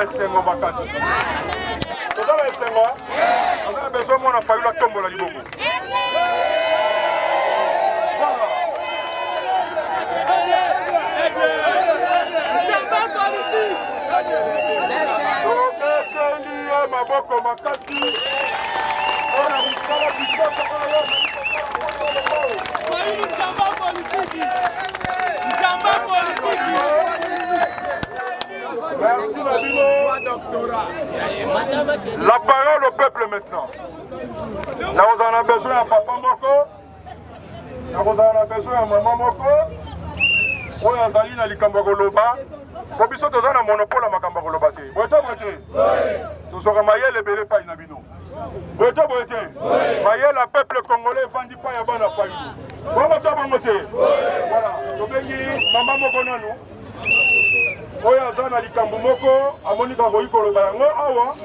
na esengo makasi. Toza na esengo? Toza na besoin mwana Fayulu atombola liboko. Tobeteli ye maboko makasi mpo na mosala kitoko oyo Fayulu Nzamba politiki. Nzamba politiki. Merci na bino. La parole au peuple maintenant. Nakozala na besoin ya papa moko, nakozala na besoin ya mama moko oyo azali na likambo ya koloba po biso toza na monopole ya makambo ya koloba te. Boye te boye te? Tozwaka mayele ebele epai na bino. Boye te boye te? Mayele ya peuple congolais evandi epai ya bana Fayulu. Bongo to bongo te? Voilà, tobengi mama moko nanu oyo aza na likambo moko amoni bakoki koloba yango awa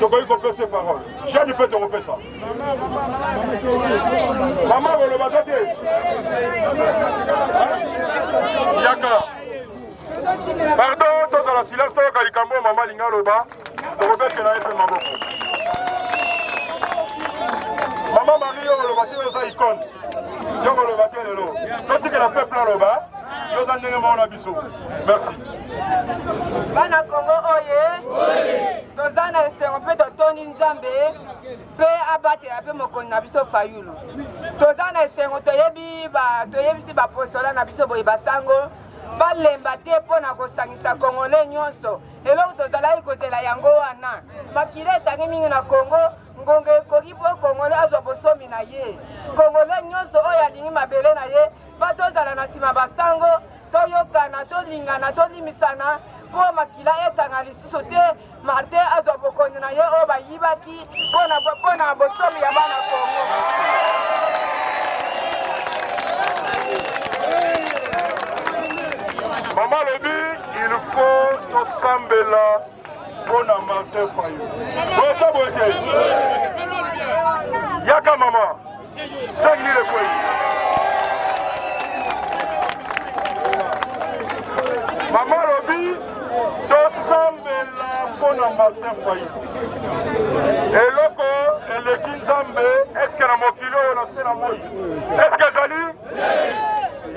tokoki kopesa parole jeune mpe tokopesa mama koloba aza te yaka pardon tozala silence toyoka likambo oyo mama alingi aloba tokobetela ye mpe maboko mama marie yo koloba te oza icone yo koloba te lelo totikela peuple aloba yo oza ndenge moko na biso merci bana kongo oye toza na esengo mpe totondi nzambe mpe abatela mpe mokonzi na biso fayulu toza na esengo toyebi toyebisi bapostola na biso boye basango balemba te mpo na kosangisa kongole nyonso Eloko tozalaki kozela yango wana. Makila etangi mingi na Congo, ngonga ekoki mpo Congolais azwa bosomi na ye. Congolais nyonso oyo alingi mabele na ye, ba tozala na nsima basango, toyokana, tolingana, tolimisana mpo makila etanga lisusu te. Martin azwa bokonzi na ye oyo bayibaki mpo na bosomi ya bana Congo. Mama alobi Il faut tosambela mpo na Martin Fayulu. Boye te boye te. Yaka mama. 5000 ekwei. Mama alobi tosambela mpo na Martin Fayulu. Eloko eleki Nzambe eske na mokili oyo na se na moi eske ezali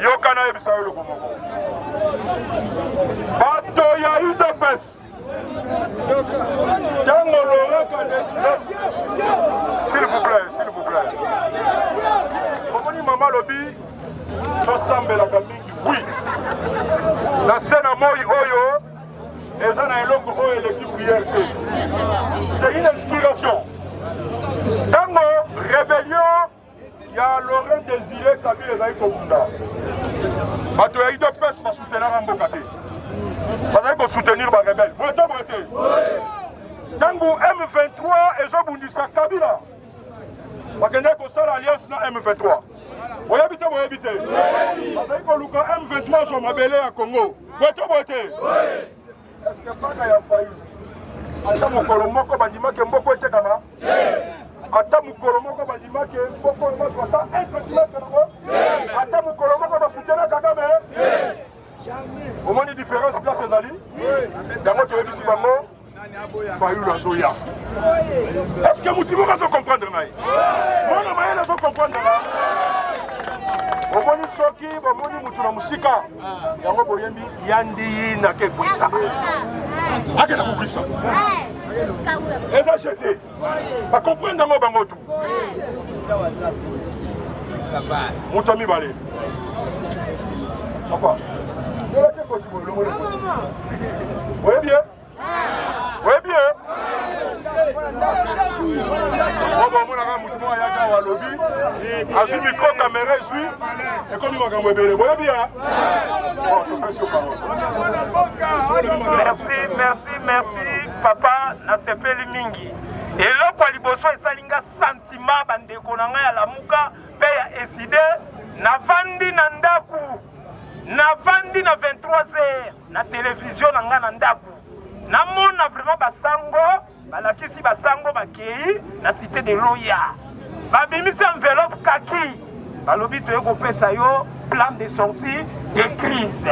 Yoka nayebisa yo eloko moko, bato ya udps ntango Laurent Kande, s'il vous plaît, s'il vous plaît, omoni mama alobi tosambelaka mingi, oui, na se na moi oyo eza na eloko oyo eleki prière te, c'est une inspiration. Ntango rébellion ya Laurent Desire Kabila ezali kobunda, bato ya UDPS basutenaka mboka te, bazali kosoutenir ba rebelle boye te boye te. Ntango M23 ezobundisa Kabila, bakendaki kosala alliance na M23. Boyebi te boyebi te, bazali koluka M23 azwa mabele ya Congo boye te boye te. Est-ce bana ya Fayulu ata mokolo moko bandimaki mboko etekama? Ata mokolo moko bandimaki mboko oyo bazwa ata 1 cm nango? Ata mokolo moko basutena Kagame? Omoni différence place ezali? Yango toyebisi bango Fayulu azoya. Est-ce que mutu moko azo comprendre ngai? Mwana mayele azo comprendre ngai? Omoni soki bomoni mutu na mosika yango boyembi ya ndiyi na kekwisa akenda kokwisa eza jete bakomprendre yango bango tu moto ya mibale papa olati ekoti boye longoli ekoti oyebi ye oyebi ye oyo omonaka motu moko ayaka awa alobi azwi micro kamera ezwi ekomi makambo ebele boyebi ya topesi yo parole merci merci merci papa nasepeli mingi eloko ya liboso esali nga sentiment bandeko na ngai ya lamuka mpe ya eside navandi na ndako navandi na 23 heures na television na ngai na ndako namona vraiment basango balakisi basango bakei na cité de loya babimisi enveloppe kaki balobi toye kopesa yo plan de sortie de crise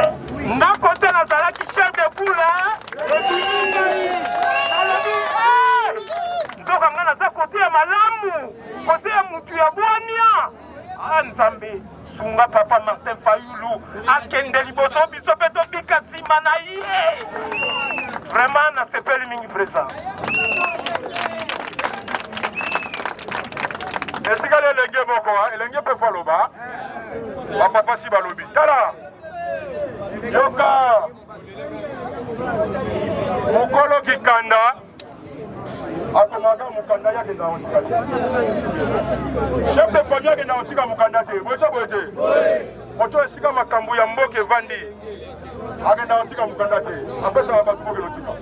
nga kote nazalaki chef de poule ebimi ngai. malamu, kote ya mutu ya bwania. Ah Nzambe, sunga papa Martin Fayulu akende liboso, biso mpe tobika nsima na ye. Vraiment nasepeli mingi président. Etikali elenge moko, elenge mpe fo aloba. Bapapa si balobi, tala yoka mokolo kikanda akomaka mokanda ye akenda kotika te. Chef de famille akenda kotika mokanda te, boye te, boye te. Moto esika makambo ya mboka evandi akenda kotika mokanda te, apesaka bato bokende kotika.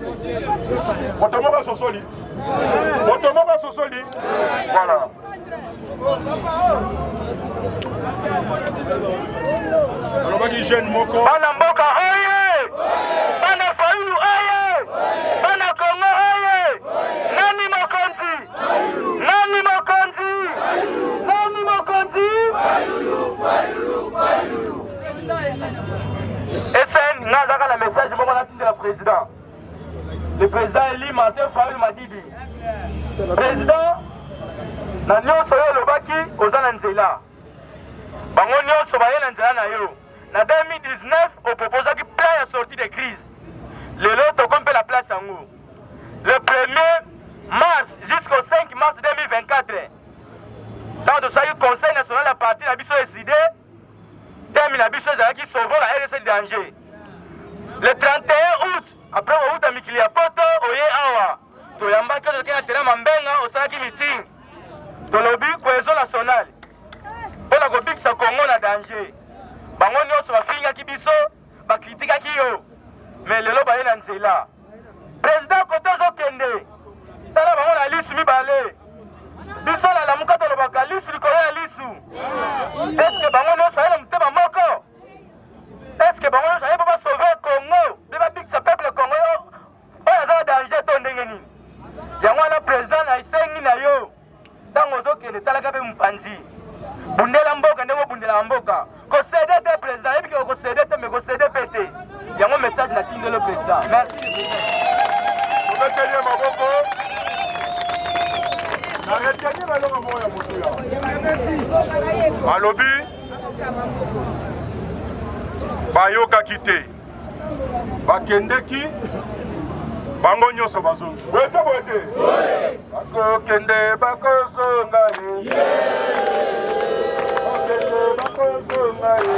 Moto moko asosoli, moto moko asosoli, voilà. Alobaki jeune moko. Bana mboka oye! Bana Fayulu oye! Bana Congo oye! Nani mokonzi? Nani mokonzi? Nani mokonzi? SN nga azaka na message moko natindela président. Le président élu Martin Fayulu Madidi. Président na nyonso oyo olobaki oza na nzela. Bango nyonso baye na nzela na yo. Na 2019 oproposaki plan ya sortie de crise. Lelo tokomi mpe la place yango. Le 1er mars jusqu'au 5 mars 2024, ntango tosalaki conseil national ya parti na biso ECiDé, thème na biso ezalaki sauvons la RDC danger. Le 31 août, après kowuta mikili ya poto oye awa, toyambaki oyo tokei na terrain Mambenga, osalaki meeting, tolobi cohésion nationale mpona kobikisa Congo na danger. Bango nyonso bafingaki biso, bakritikaki yo, mais lelo baye na nzela. Président kote ozokende, tala bango na lisu mibale. Biso na Lamuka tolobaka lisu likolo ya lisu. Eske bango nyonso baye na motema moko? Eske bango nyonso baye mpo basauve Congo mpe babikisa peuple Congo oyo aza na danger to ndenge nini? Yango wana président na esengi na yo, ntango ozokende talaka mpe mopanzi, bundela mboka ndenge obundelaka mboka, kosede te président, yebi ke okosede te, mais kosede mpe te. Yango message natindelo président. Merci président. Tobeteli ye maboko. Na retenir eloko moko ya motuya. Alobi bayokaki te, bakendeki bango nyonso bazongi. Boye te, boye te, bakokende bakozonga ye, bakokende bakozonga ye.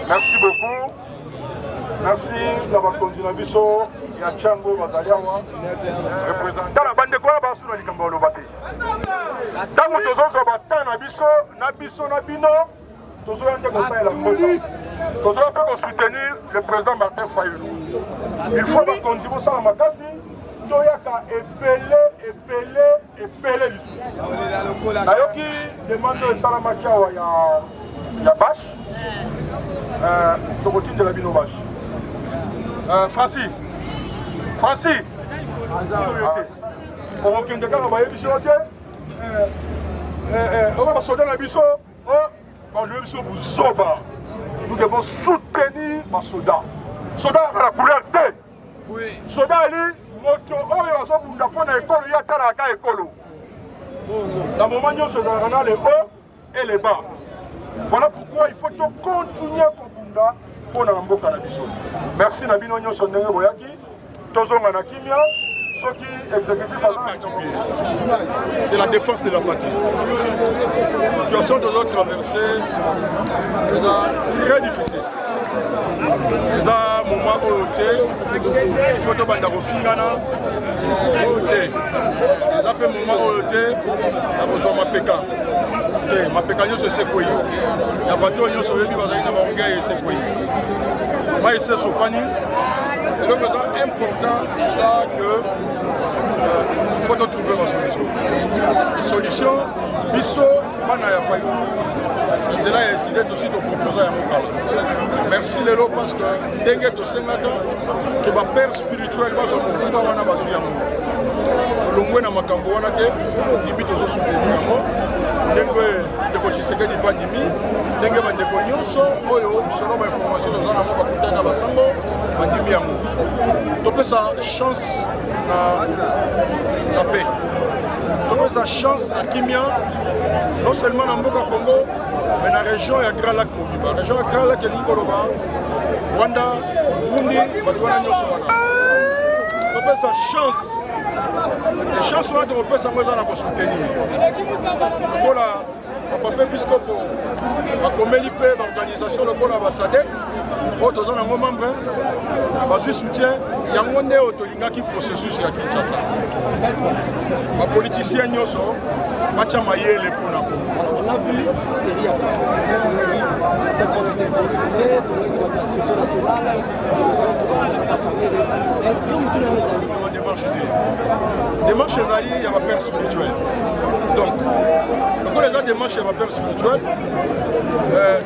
Merci beaucoup. Merci na bakonzi na biso ya Tshangu bazali awa. Représentant tala bandeko wana basu na likambo baloba te. Ntango tozozwa ba temps na biso na biso na bino, tozoya nde kosalela mboka, tozoya mpe kosoutenir le président Martin Fayulu. Il faut bakonzi bosala makasi, toyaka ebele ebele ebele lisusu. Nayoki demande oyo esalamaki awa ya bashe, tokotindela bino bashe. Francis, Francis, oyo te okokende kaka bayebisi yo te, oyo basoda na biso balobi biso buzoba. Nous devons soutenir basoda. Soda aka na couleur te, soda ali moto oyo azobunda mpo na ekolo, ye atalaka ekolo na moment nyonso ezalaka na le haut et le bas. Voilà pourquoi il faut to continuer kobunda mpo na mboka na biso. Merci na bino nyonso ndenge boyaki, tozonga na kimia. Soki exécutif C'est la défense de la patrie. Situation de notre traversée est très difficile. Eza moment moment oyo te il faut tobanda kofingana te, eza mpe moment oyo te ya kozwa mapeka te. Mapeka nyonso esekwei ya bato oyo nyonso oyebi bazali na baorgueil, esekwei, mai ese esopani. Eloko eza important eza que il faut totrouver basolution. Solution, biso bana ya Fayulu na nzela ya ECiDé tosi toproposa yango kala. Merci lelo, parce que ndenge tosengaka ke bapère spirituel bazwa mokumba wana, bazwi yango. Tolongwe na makambo wana te, ndimi tozosoutenir yango ndenge ndeko Tshisekedi mpe andimi, ndenge bandeko nyonso oyo selon bainformation toza nango bakutani na basango bandimi yango. Topesa chance na paix, topesa chance na kimia, non seulement na mboka Congo mais na région ya Grand Lac mobimba. Région ya Grand Lac elingi koloba Rwanda, Burundi, bato wana nyonso wana. Topesa chance, e chance wana tokopesa yango eza na kosoutenir lokola bapapa episkopo bakomeli mpe baorganisation lokola baSADC oyo toza nango membre, bazwi soutien. Yango nde oyo tolingaki, processus ya Kinshasa. Bapoliticien nyonso batya mayele mpona Kongo. On a vu une série ya consulté nationale. Est-ce que mutu na ezali Démarche te, démarche ezali ya bapère spirituel. Donc lokola eza démarche ya bapère spirituel,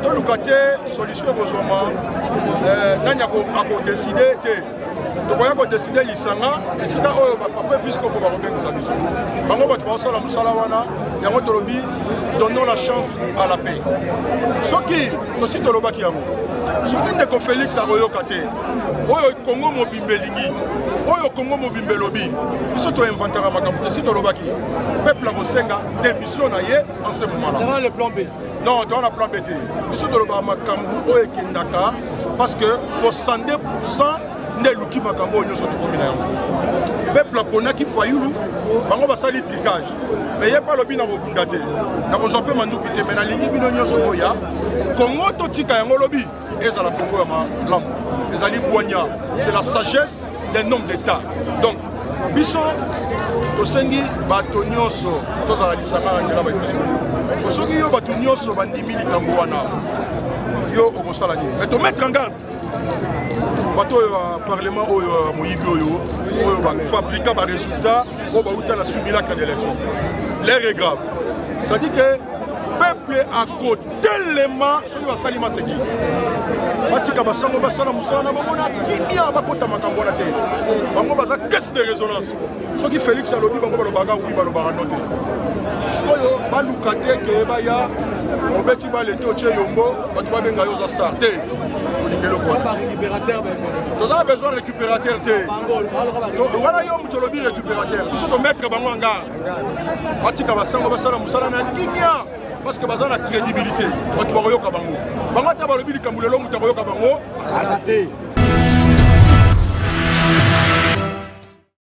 toluka te solution ekozwama. Nani akodécider te? Tokoya kodécider lisanga esika oyo bapapa episkopo bakobengisa biso. Bango bato bakosala mosala wana. Yango tolobi, donnons la chance à la paix. Soki tosi tolobaki yango, soki ndeko Félix akoyoka te oyo Kongo mobimba elingi, oyo Kongo mobimba elobi, biso toinventaka makambo te. Si tolobaki, peuple akosenga démission na ye en ce moment là. Sera le plan B? Non, toza na plan B te. Biso tolobaka makambo oyo ekendaka, parce que 62 nde eluki makambo oyo nyonso tokomi na yango. Peuple aponaki Fayulu, bango basali trucage, mais ye mpe alobi na kobunda te, nakozwa mpe manduki te, mais nalingi bino nyonso oya Kongo totika yango lobi ezala Kongo ya malamu. Ezali bwanya, c'est la sagesse d'un homme d'état. Donc biso tosengi bato nyonso tozala lisanga na nzela baepiskopo. Soki yo bato nyonso bandimi likambo wana, yo okosala nini? Mais tomettre en garde bato oyo ya parlement oyo ya moyibi, oyo bafabrika barésultat, oyo bauta na simulacre d'élection. L'heure est grave, c'est-à-dire que peuple akotelema soki basali maseki. Batika basango basala mosala na bango na kimia, bakota makambo wana te. Bango baza caisse de résonance. Soki Félix alobi, bango balobaka oui, balobaka non te. Sikoyo baluka te ke baya obeti bale te, otie yombo, bato babenga yo oza star te. Olingi eloko wana, toza na besoin récupérateur te. Wana yo moto olobi récupérateur, biso tomettre bango en garde, batika basango basala mosala na kimia, parce que baza na crédibilité. Bato bakoyoka bango. Bango ata balobi likambo lelo, moto akoyoka bango aza te.